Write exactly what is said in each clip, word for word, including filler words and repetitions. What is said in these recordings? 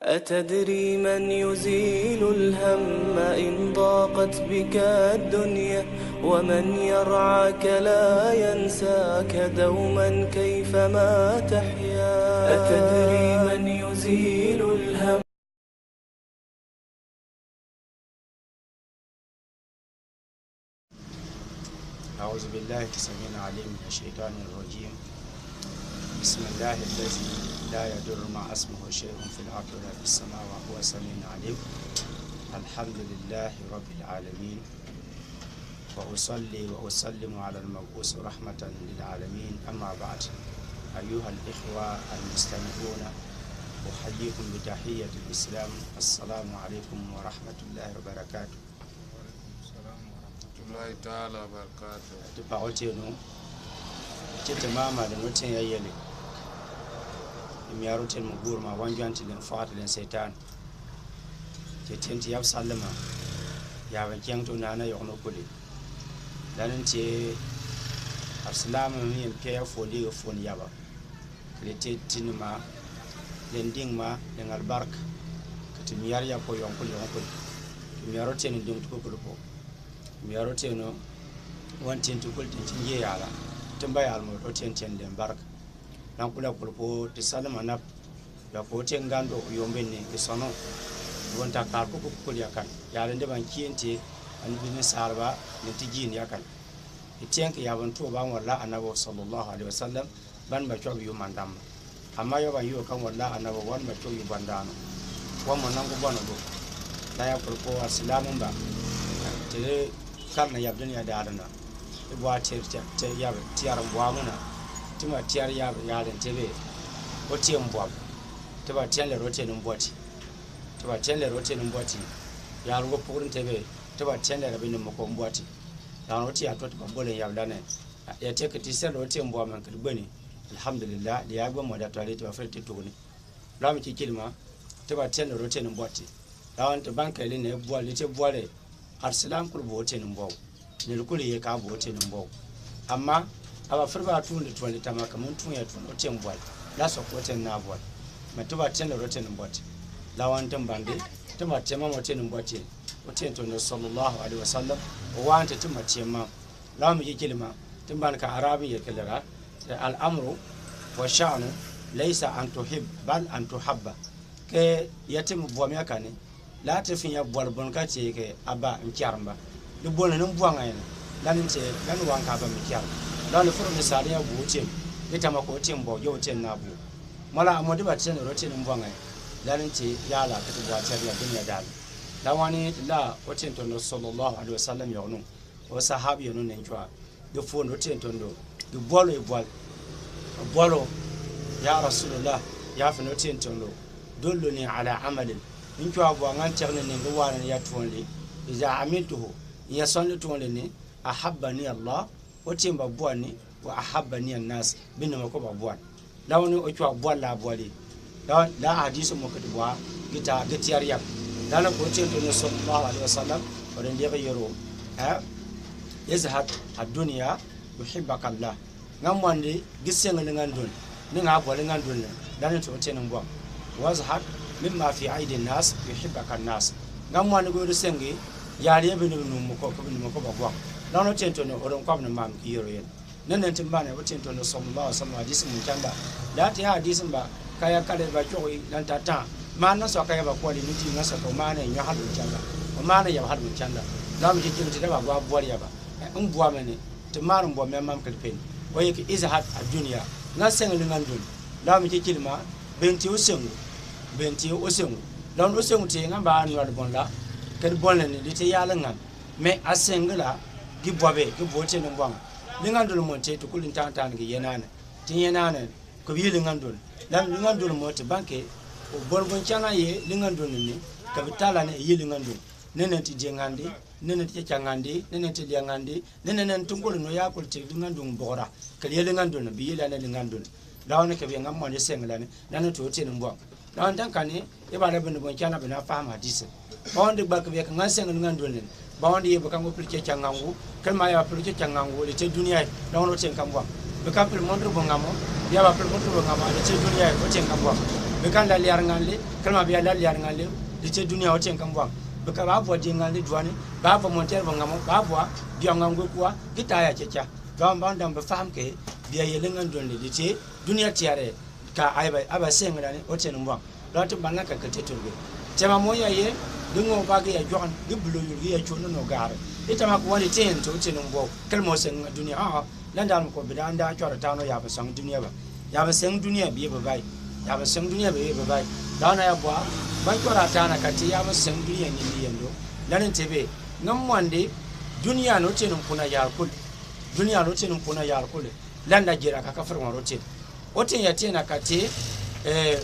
أتدري من يزيل الهم إن ضاقت بك الدنيا؟ ومن يرعاك لا ينساك دوما كيفما تحيا. أتدري من يزيل الهم؟ أعوذ بالله السميع العليم من الشيطان الرجيم. بسم الله الذي لا يضر مع اسمه شيء في الأرض ولا في السماء وهو السميع العليم. الحمد لله رب العالمين. وأصلي وأسلم على المبعوث رحمة للعالمين. أما بعد، أيها الإخوة المستمعون، أحييكم بتحية الإسلام. السلام عليكم ورحمة الله وبركاته. Ti paɣa o tee nu, ti ti maama din o tee ya yeli. Ti miari o tee ni mi guuri maa, wan jɔn ti din fɔɣa ti din seetan. Ti tee ti yab sallima, yab n kpeŋ ti o naana yɔɣu ni kuli. Dani ti, asilaam mi yɛn kpɛya foon di foon yaba. Ka di tee ti nima, din diŋ ma, din albarka. Ka ti miari ya ko yɔŋ kuli yɔŋ kuli. Ti miari o tee ni diŋ ti ko kuli ko. Miaro teno, wan tin ti kuli tin tin ye yala. Tin ba yala mo, o ten ten den barka. Nan kula kuli ko ti salima nap. Ya ko ten gando yombe ni ki sono. Wan ta kar ko kuli yakan. Yala nde ban kien ti, an bini sarba, ni ti jin yakan. Iten ki yaban to ban wala anabo sallallahu alaihi wasallam. Ban ba cɔb yu mandam. Amma yo ban yu kan wala anabo wan ba cɔb yu bandano. Wan mo nangu bono do. Na ya kul ko asilamu ba. Tele kar na yab dunia dalana. Ibwa ter ter ter yab tiar mbwa muna. Tima tiar yab yalen tebe. O tiem bwab. Tiba tien le rote num bwati. Tiba tien le rote num bwati. Yal go purin tebe. Tiba tien le rabin num ko mbwati. Yan o ti ato tiba bolen yab lane. Ya teke ti sel o tiem bwab man kedi gbeni. Alhamdulillah, di ya gbe mo da twali ti ba fere ti tuguni. Lami ki kilima, ti ba tien ro tien bwati. Lawan ti ban keli ne bwali ti bwale. Arsilam kul bo tien bwaw. Ni kul ye ka bo tien bwaw. Amma, aba fere ba tun di twali tama kaman tun ya tun o tien bwal. La so ko tien na bwal. Ma ti ba tien ro tien bwati. Lawan ti bandi, ti ma tien ma mo tien bwati. O tien to no sallallahu alaihi wasallam. O wante ti ma tien ma. Lawa mi ki kilima, ti ban ka Arabi ye kelera, al amru wa sha'nu laysa an tuhib, bal an tuhabba. Ke ya ti mi bwam ya kani, la ti fin ya bwal bon ka ti ke aba n kiaramba. Di bon ni bwanga yen, la ni ti, la ni wan ka aba mi kiaramba. La ni furu ni sa ya bu tin, di tama ko tin bo, yo tin na bu. Mala amo di ba tin ro tin bwanga yen, la ni ti ya la ka ti bwa ti ya dunia dal. La wani la o tin to no sallallahu alaihi wasallam yo no. O sahabi yo no nen cua. Di fon o tien tondo. Di bwalo e bwal. Bwalo. Ya Rasulullah. Ya fen o tien tondo. Dulluni ala amalin. N cua bwa ngan tiɛg ni nen di wani ya tuonli. Iza amiltuhu. N ya sɔnli tuonli ni. Ahabbani Allah. O tien ba bwani. Wa ahabbani annas. Bini ma ko ba bwani. Lawan o cua bwal la bwali. Lawan la hadisi mo kati bwa gita gitiar yab. Lana ko tien to ne sallallahu alaihi wasallam. O den dege yero. Ha? Izhad ad-dunya yuhibbaka Allah. Nga mwandi gi senge ni nga ndun. Ni nga bwali nga ndun. Lana to tien mbwa. Wazhad mimma fi aidi nas yuhibbaka nas. Nga mwandi go di senge. Yali ebe ni num mo ko ko num mo ko ba bwa. Lana tien to ne o den kwab ni mam ki yero yen. Nenen ti mbane o tien tondo sallallahu alaihi wasallam hadisi mun canda. Dati hadisi mba kaya kale ba cogi nan tata. Mana so kaya ba kwali ni ti nga sa to mana nyo hadu canda. O mana ya hadu canda. Lam ti ti ti ba bwa bwa ya ba. N bwa mene. Ti mara mbwa me mam kalpen. O ye ki izhad ad-dunya. Nga senge li nga ndun. Lam ti kilima. Benti o sengu. Benti o sengu. Lam o sengu ti nga ba ni wal bon la. Kel bon le ni li ti ya la ngan. Me a senge la, gi bwabe, gi bwa o tien ni mbwang. Lingandul mo te ti kuli n tan tan gi yenane. Ti yenane, ko bi lingandul. Lam lingandul mo ti banke, o bon bon cana ye lingandul ni, ka bi tala ni ye lingandul. Nene ti diengandi, nene ti cangandi, nene ti liangandi, nene nen tungul no ya kul ti lingandul bora. Ka ye lingandul bi yelane lingandul. Lawan ka bi nga mo ni senge lane, nane ti o tien ni mbwang. Lawan tan kani, e ba la bini bon cana bini a faham hadisi. Ba wandi gbaki bɛ ka ngan senge lingandul ni. Ba wandi ye ba ka ngo pili ke cangangu. Kalma ya ba pili ke cangangu, le te dunia ye. Lawan o tien kan bwa. Bɛ ka pili montre bo ngamo. Ya ba pili montre bo ngamo, le te dunia ye, o tien kan bwa. Bika n la lɛr ŋa le, kɛlma bia la lɛr ŋa le, di te dunia o te n kɛ buaŋ. Bika ba bua di ŋa le duani, ba bua mɔnter bɔ ŋa mɔ, ba bua biɔ ŋa ŋgwe kua, gi ta ya kyɛkyɛ. Dɔn ban dam bɛ faham kɛ, bia yɛ le ŋa dun le, di te dunia tiarɛ, ka a ba, a ba sɛŋ la ni, o te n buaŋ. Dɔn te ban la ka kɛ te turge. Te ma mɔ ya ye, di ŋɔ ba gi ya jɔn, gi bulu yul gi ya chun no gar. Ita ma ko wani te n to, o te n buaŋ. Kɛlma o sɛŋ dunia, a, a. Landa almɔ ko bida anda cuara tano ya ba sɛŋ dunia ba. Ya ba sɛŋ dunia bie ba bai. Ya ba sɛŋ dunia bie ba bai. Dɔn ya bua, ban cuara tana ka te ya ba sɛŋ dunia ni ni yendo. Landa te bɛ, ŋa mwande, dunia no te n puna yar kul. Dunia no te n puna yar kul. Landa jira ka ka fir ŋɔro te. O te ya te na ka te, eh,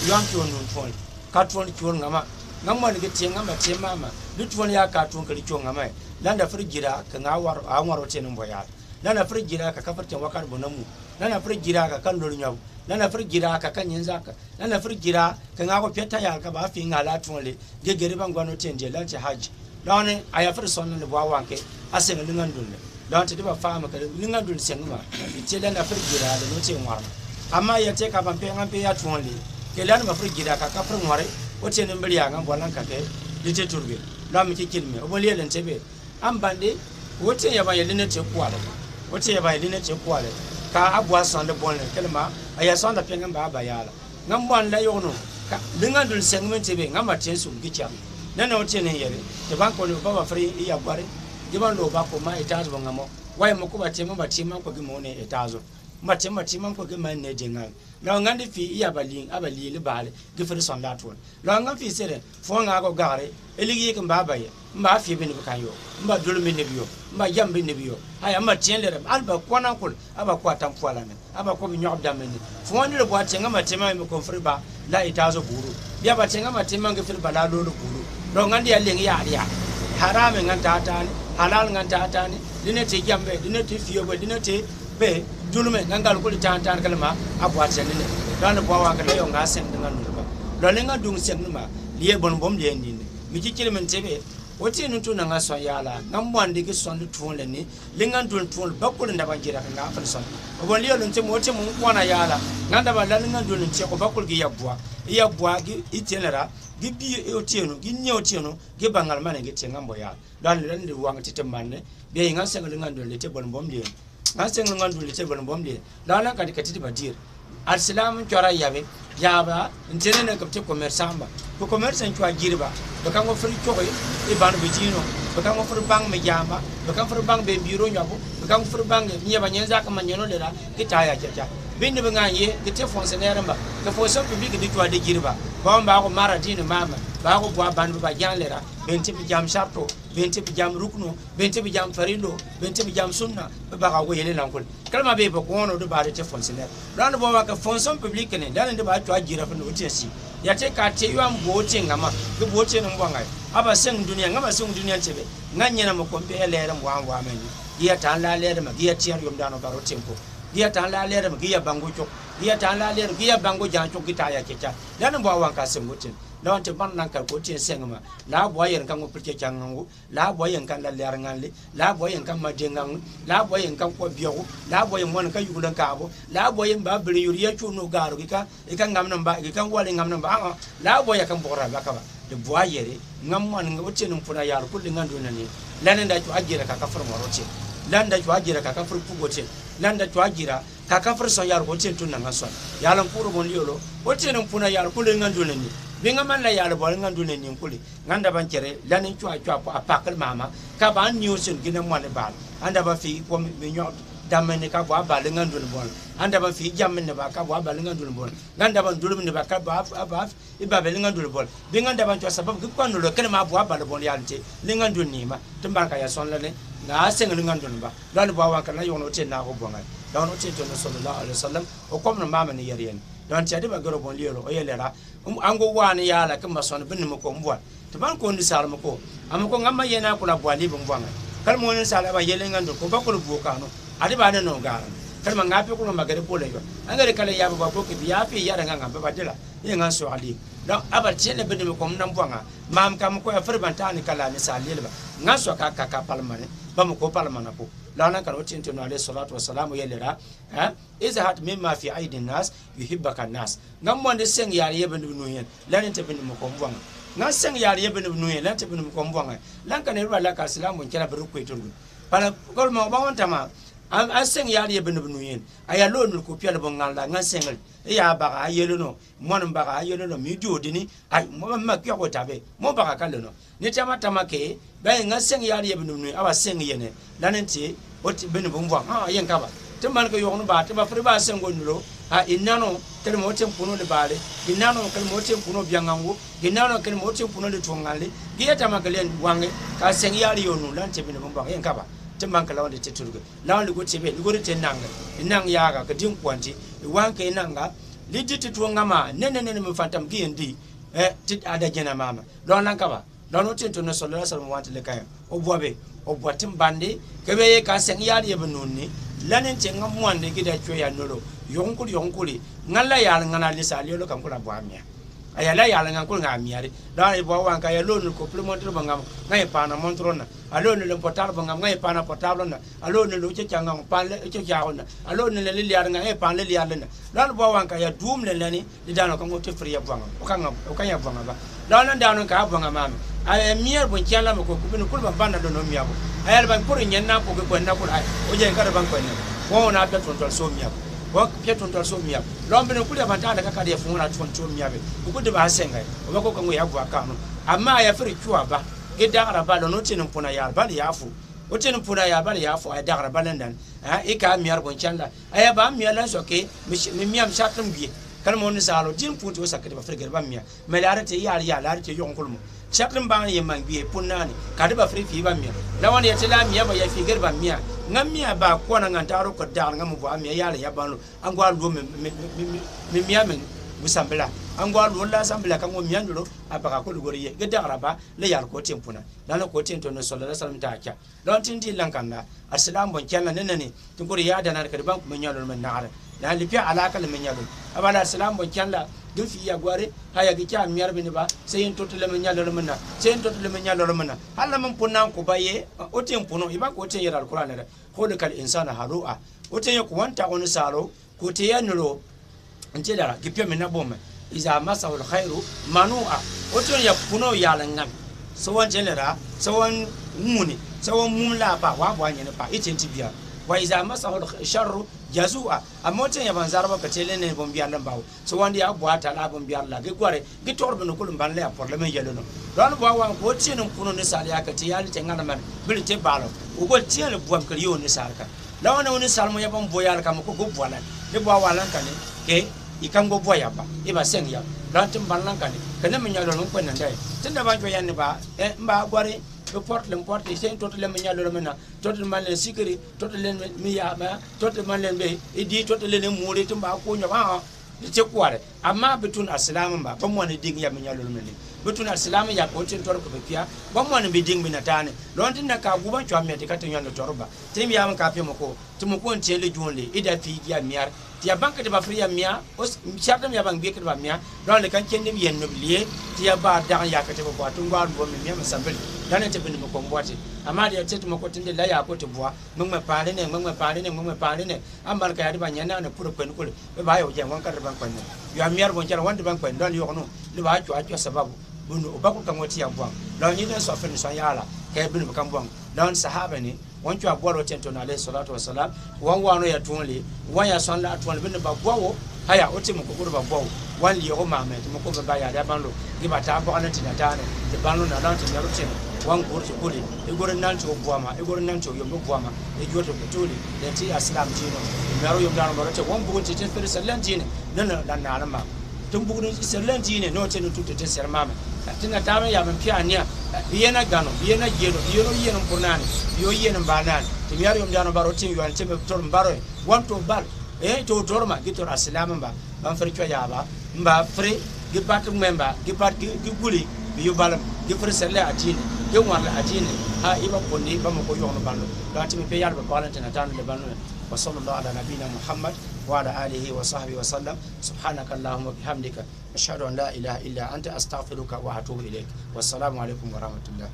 yuan cuon nun cuon. Ka cuon cuon ŋa ma. Ŋa mwande gi te ŋa ma te mama. Di cuon ya ka cuon kɛ di cuon ŋa ma. Landa fir jira kɛ ŋa war, a ŋɔro te n bɔ yar. Landa fir jira ka ka fir ten wakar bo na mu. Landa fir jira ka ka lol nyɔb. Landa fir jira ka ka nyin zaka. Landa fir jira kɛ ŋa ko pia ta yar ka ba fi ŋa la tuɔn le. Gegeri ba ŋuan o ten die landa te haj. Lɔni a ya fir sɔn landa bua wankɛ. A sɛŋ li ŋa dun le. Lɔni te di ba faham kɛ li ŋa dun sɛŋ ma. Te landa fir jira le no te ŋuar. Ama ya te ka ban pe ŋa pe ya tuɔn le. Kɛ landa ma fir jira ka ka fir ŋuar. O te ni mbiri ya ŋa bua lan ka kɛ. Di te turge. Lɔni mi ki kilme. O bɔ le landa te bɛ. An bande, o te ya ba ya lene te kuale. O te ya ba ya lene te kuale. Ka a bua sɔnde bɔnle, kɛlma, a ya sɔnde pɛŋɛ ba ba yala. Ŋa bɔn la yɔnɔ, ka, di ŋa dul sɛŋ mɛ te bɛ, ŋa ma te sum gi cam. Nana o te ne yɛre, te ban kɔni ba ba fri i ya bɔre, gi ban lo ba ko ma i taas bɔ ŋa mɔ. Wa i mɔ ko ba te mɔ ba te ma ko gi mɔ ne i taas o. Ma te ma te ma ko gi ma ne de ŋa. Lɔ ŋa di fi i ya ba li, a ba li li bale, gi fri sɔnde a tuɔn. Lɔ ŋa fi sere, fo ŋa ko gare, eligi yik mba ba ye, mba fi bi ni bi kan yo, mba dul mi ni bi yo, mba yam bi ni bi yo. Aya mba tien lere, al ba kwana kul, aba kwa tam fwala ne, aba ko bi nyɔk dam ne. Fo ni le bua te ŋa ma te ma mi ko fri ba, la i taas o buru. Bia ba te ŋa ma te ma ngi fri ba la lo lo buru. Lɔ ŋa di a leng ya ya. Haram ŋa ta tani, halal ŋa ta tani, di ne te yam bɛ, di ne te fi yo bɛ, di ne te Bɛ, dulumɛ, ŋa ŋgal kuli tan tan kɛlma, a bua sɛŋ ni ne. Lɔni bua wa kɛ lɛ yɔ ŋa sɛŋ ni ŋa nulba. Lɔni ŋa duŋ sɛŋ ni ma, liɛ bɔn bɔm liɛ ni ne. Mi ci cili min te bɛ, o ti ni tu na ŋa sɔn yala, ŋa mbuan di ki sɔn di tuun lɛ ni, li ŋa dul tuun, ba kuli nda ban jira kɛ ŋa fɛn sɔn. O bɔn liɛ lun te mo, o te mo ŋuana yala, ŋa nda ban la li ŋa dul ni te, o ba kuli gi ya bua, i ya bua, gi, i te ni ra, gi bi, o te nu, gi nyɛ o te nu, gi ba ŋal mane, gi te ŋa mbɔ yala. Lɔni lɔni di waŋ ti te man ne, bɛ i ŋa sɛŋ li ŋa dul ni te bɔn bɔm liɛ. Ŋa sɛŋ li ŋa dul te bɔn bɔm de. Lɔla kadi kati ba dir. Alsilam cuara yabe. Yaba, ntene ne kapte commerçant ba. Ko commerçant cua jiri ba. Bɛ ka ŋo firi coge. I ban bɛ dino. Bɛ ka ŋo firi bang me jamba. Bɛ ka firi bang bɛ biro nyabo. Bɛ ka ŋo firi bang nyɛ ba nyɛnza kama nyɛno lera. Kita ya caca. Bindi bɛ ŋa ye. Kite fonctionnaire ba. Ke fonction publique di cua de jiri ba. Ba ba ko mara dini mama. Ba ko bua ban ba jan lera. Bɛ nti bi jam sharto. Bɛ nti bi jam rukno. Bɛ nti bi jam farilo, bɛ nti bi jam sunna, bɛ ba ka wele lankul. Kɛlma bɛ bɛ kono de ba de te fonction ne. Lɔni bɔ wa kɛ fonction publique ne, lɔni de ba cua jira fun o te si. Ya te ka te yuan bo te ŋa ma, de bo te ne mbɔ ŋa. A ba sɛŋ dunia, ŋa ma sɛŋ dunia te bɛ. Ŋa nyɛna mo ko mpe lɛrɛ mbɔ an wa mɛni. Gi ya tan la lɛrɛ ma, gi ya tiar yom dano baro tempo. Gi ya tan la lɛrɛ ma, gi ya bango cok. Gi ya tan la lɛrɛ, gi ya bango jan cok gi ta ya caca. Lɔni bɔ wa ka sɛŋ o te. Lɔni te ban nan ka ko te sɛŋ ma. La bɔ ya ka ŋo pil caca ŋa ŋo. La bɔ yɛn kan la lɛr ŋan le, la bɔ yɛn kan ma de ŋan, la bɔ yɛn kan kɔ biɔgu, la bɔ yɛn mɔn kan yugulɛn kaabo, la bɔ yɛn ba biri yuri ya cu no garo gi kan, i kan ŋam nan ba, gi kan wali ŋam nan ba, a, a, la bɔ yɛn kan bɔra ba kaba. De bɔ yɛre, ŋam mɔn ŋa o te ni puna yar kuli ŋan duna ni, landa cu a jira ka ka fur mɔro te, landa cu a jira ka ka fur pugo te, landa cu a jira, Ka ka fur sɔn yar ko tien tun na ŋa sɔn. Yalan kuro bon liolo. O tien puna yar kuli ŋa dune ni. Bi ŋa man la yar bɔ ŋa dune ni kuli. Ŋa nda ban kere, lani cua cua ko a pakal mama. Ka ban ni o sen gina mwane bal. Anda ba fi ko mi nyɔ damene ka bɔ bal ŋa dune bon. Anda ba fi jamene ba ka bɔ bal ŋa dune bon. Ŋa nda ban dulum ne ba ka ba, ba, ba, I ba bɛ li ŋa dul bɔl. Bi ŋa daba n cua sabab ki kwan lo kɛnɛ ma bua bal bɔl yal te. Li ŋa dul ni ma. Ti mbarka ya sɔn la ne. Ŋa sɛŋ li ŋa dul ba. Lɔn bua wan kɛnɛ yɔn o te na ko bua ŋa. Lɔn o te to no sallallahu alaihi wasallam. O kɔm no mama ni yɛri yɛn. Lɔn te adi ba gɛrɛ bɔn li yɛlo. O yɛlɛ ra. Um, ango wani yala ki ma sɔn bi ni mo ko mbua. Ti ban ko ni sal mo ko. Amo ko ŋa ma yɛna kula bua li bi mbua ŋa. Kal mo ni sal ba yɛlɛ ŋa dul ko ba kul bua kano. Adi ba ne no garan. Kal ma ŋa pe kul ma gɛrɛ bɔl yɔ. Angɛrɛ kala ya ba ko ki bi ya pe ya ŋa ŋa ba ba dila. Ye ŋa n sɔg a li. Dɔŋ a ba tiɛn lɛ bɛ ni mi kɔm na bua ŋa. Maam ka mi kɔ ya firi ban taani ka la ni saa liɛl ba. Ŋa n sɔg ka ka ka palimani. Ba mi ko palimani ko. Lɔŋ la kani o teni toni alayhi salatu wa salam yele ra, eh, izhad mimma fi aidi nnas yuhibbaka nnas. Ŋa mwande seng yaal yee binub nuuyen, lani te binub mɔ ko mbuaŋ. Ŋa seng yaal yee binub nuuyen, lani te binub mɔ ko mbuaŋ. Lɔŋ kani ri ba la ka silam bon kela biri kwe turgu. Bala kol mɔ ba wan tama, an, an seng yaal yee binub nuuyen. Aya lo nul ko pial bon ŋan la, ŋa seng li. Iya baga, a yele no. Mwan mbaga a yele no mi diodi ni, ai, mɔ ba ma kpiɔk o tabe, mɔ baga ka le no. Ni tama tama ke, ba ŋa seng yaal yee binub nuuyen, a ba seng yene, lani te, o te binub mbuaŋ, a, yen kaba. Te man ke yɔgnu ba, te ba firi ba seng o nulo, a, i nano, kele mɔ o te mpuno le bale, i nano, kele mɔ o te mpuno biaŋangu, i nano, kele mɔ o te mpuno le tuŋale, gi ye tama ke len waŋe, ka seng yaal yee o nu, lani te binub mbuaŋ, yen kaba. Te man ke lɔŋ de te turge. Lɔŋ li go te be, li go de te naŋe. I naŋ yaga, ke din kwanti. I wan ke i naŋa. Li di ti tuo ŋa ma, nene, nene, mi fantam gi yendi. Eh, ti ada jena mama. Lɔŋ lan kaba. Lɔŋ o teni toni sallallahu alaihi wasallam wanti le kayan. O bua be, o bua timbandi. Ke be ye ka seng yaal yee binub ni. Lani te ŋa mwande gi da chwe ya nolo. Yoŋ kuli, yoŋ kuli. Ŋa la yaal ŋa na lisa liolo kan kula bua mia. Aya la yaal ŋa kuli ŋa mia ri. Lɔŋ i bua wan ka ya lo nul ko pli montre ba ŋam. Ŋa i pana montre na. A lo nul le portable ŋam, ŋa i pana portable na. A lo nul le uche cha ŋam, pan le uche cha na. A lo nul le liar ŋam, ŋa i pan le liar na. Lɔŋ bua wan ka ya dum le lani, di dano ka ŋo te firi ya buaŋa. O ka ŋa, o ka ya buaŋa ba. Lɔŋ dano ka buaŋa mame. A ya miar bon chian la mɔ ko, ku bin kul ba ban na lo no mia bo. A ya le ban kul nyen na ko ke kwen na kul ai. O je ka ban kwen na. Ko na pia tontol so mia bo. Ko pia tontol so mia bo. Lɔŋ bin kul ya ban ta na ka ka de fun na tontol so mia be. Ku de ba senga. O ba ko ka ŋo ya bua ka no. Ama a ya firi chua ba. Ge dagara ba lɔŋ o teni mpuna ya ba le ya fu. O teni mpuna ya ba le ya fu, a ya dagara ba lɛndan. A, i ka miar bon chian la. A ya ba miar lan so ke, mi, mi miam shatlem bie. Kan mo ni salo, din puti o sakete ba firi gere ba mia. Me la rete ya, ya la rete yoŋ kulmo. Shatlem ba ye man bie, punani. Ka de ba firi fi ba mia. La wan ya te la mia ba ya fi gere ba mia. Ŋa mia ba kwana ŋa ntaro ko dagara ŋa mo ba mia ya le ya ban lo. Angwa lo mi, mi, mi, mi, mi mia mi. Busambila. Angwa lo la sambila ka ŋo mia ndolo, a ba ka ko lo gori ye. Ge dagara ba, le ya ko teni mpuna. Lɔŋ ko teni toni sallallahu alaihi wasallam ta cha. Lɔŋ tin di laŋ kanda, asilam bon chian la nene ni, tin kuri ya dana kadi ban ku me nyalo me nare. Na lipia alaka le me nyalo. Abala asilam bon chian la, gin fi ya gwari, haya gi cha miar bini ba, se yin totu le me nyalo le mena, se yin totu le me nyalo le mena. Hala men punan ku ba ye, o teni puno, iba ko teni yera Alquran le. Khuliqal insana halu'a. O teni ku wanta oni salo, Ko te ya nulo, nti dara, gi pia mi na bome. Iza masahu alkhairu manua. O teni ya puno ya la ŋam. Sawan teni ra, sawan ŋuni, sawan mum la pa, wa bua nyene pa, i teni ti bia. Wa iza masahu alsharru jazua. Ama o teni ya ban zara ba ka te lene bon bia la mbawo. Sawan di ya bua ta la bon bia la. Gi gware, Gi tɔr bini kul mban le a pɔr le me yɛlo no. Lɔn bua wan ko teni puno ni sal ya ka te ya ni te ŋa na man. Bili te balo. O gol teni buam kali yo ni sal ka. Lɔn o ni sal mo ya ban bua ya la ka mo ko go bua la. Ni bua wan lan kani. Ke i kan go bua ya ba. I ba seng ya. Lɔn tin ban lan kani. Kani me nyalo no kwen na ndai. Tin da ban jwa ya ni ba. Eh, mba gwari. Be pɔrt le pɔrt le sen tot le me nyalo le me na. Tot le man le sikiri. Tot le me ya ma. Tot le man le be. I di tot le ne muri tin ba ko nyɔ ba. Di te kuare. Ama bi tun asilam mba, ba mwani diŋ ya mi nyalol meni. Bi tun asilam ya ko tin tɔr ko bi pia, ba mwani bi diŋ bi na tani. Lɔn tin na ka guba chwa mi ati ka tin nyalo tɔr ba. Tin ya mi ka pia mo ko, ti mo ko ntiele junle, ida fi ya miar. Ti ya ban ka ti ba fri ya mia, os, shartam ya ban bi ka ti ba mia. Lɔn le kan chendi bi yen no blie, ti ya ba daŋ ya ka ti ba kwa, tun gwa bo mi mia ma sambili. Lɔn te bi ni mo ko mbwati. Ama di ya te ti mo ko tin de la ya ko ti bwa. Ŋmɛŋmɛ paali ne, ŋmɛŋmɛ paali ne, ŋmɛŋmɛ paali ne. Ambalika ya di ba nyɛ na ne puru kpɛn kuli. Be ba yɛ o jɛ ŋɔn ka di ban kpɛn ne. Yɔ miar bon chara wan di ban kpɛn don yɔ no. Di ba chwa chwa sababu. Bunu o ba ku ka ŋɔ ti ya buaŋ. Lɔn yi ne sɔ fɛn sɔ yala. Kɛ bunu ba kan buaŋ. Lɔn sahaba ni. Wan chwa bualo tento na alayhi salatu wa salam. Wan wano ya tunli. Wan ya sɔn la tunli. Bunu ba buawo. Haya, o ti mo ko guru ba bɔw. Wan li yɔgɔ mame, ti mo ko me ba ya da ban lo. Gi ba ta bɔ ana ti na ta ne. Ti ban lo na lan ti na lo ti ne. Wan guru ti kuli. I guru nan ti o buama. I guru nan ti o yom lo buama. I guru ti kutuli. Lɛ ti asilam ti no. I maro yom dan baro ti wan bugun ti ti fere salen ti ne. No, no, na na ma. Ti bugun ti salen ti ne. No ti no tu ti ti ser mame. Ti na ta me ya me pia nia. Yena gano, yena yeno, yeno yeno purnani. Yo yeno banani. Ti maro yom dan baro ti yo an ti me tor baro. Wan to bal. Eh, to tɔr ma, gi tɔr asilam mba, ban firi chwa ya ba, mba firi, gi bat ŋmɛ mba, gi bat gi, gi guli, bi yu balam, gi firi sɛlɛ adini, gi ŋwarlɛ adini, ha, i ba kundi, ba mo ko yɔgnu ban lo. Lɔn ti mi pe yal ba balan tena tanu le ban lo. Wa sallallahu ala nabina Muhammad, wa ala alihi wa sahbihi wa sallam. Subhanaka Allahumma bihamdika. Ashhadu an la ilaha illa anta astaghfiruka wa atubu ilaik. Wassalamu alaikum wa rahmatullah.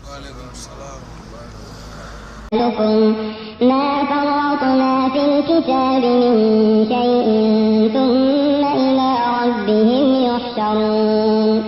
Wa alaikum salam. أمثالكم ما فرطنا في الكتاب من شيء ثم إلى ربهم يحشرون.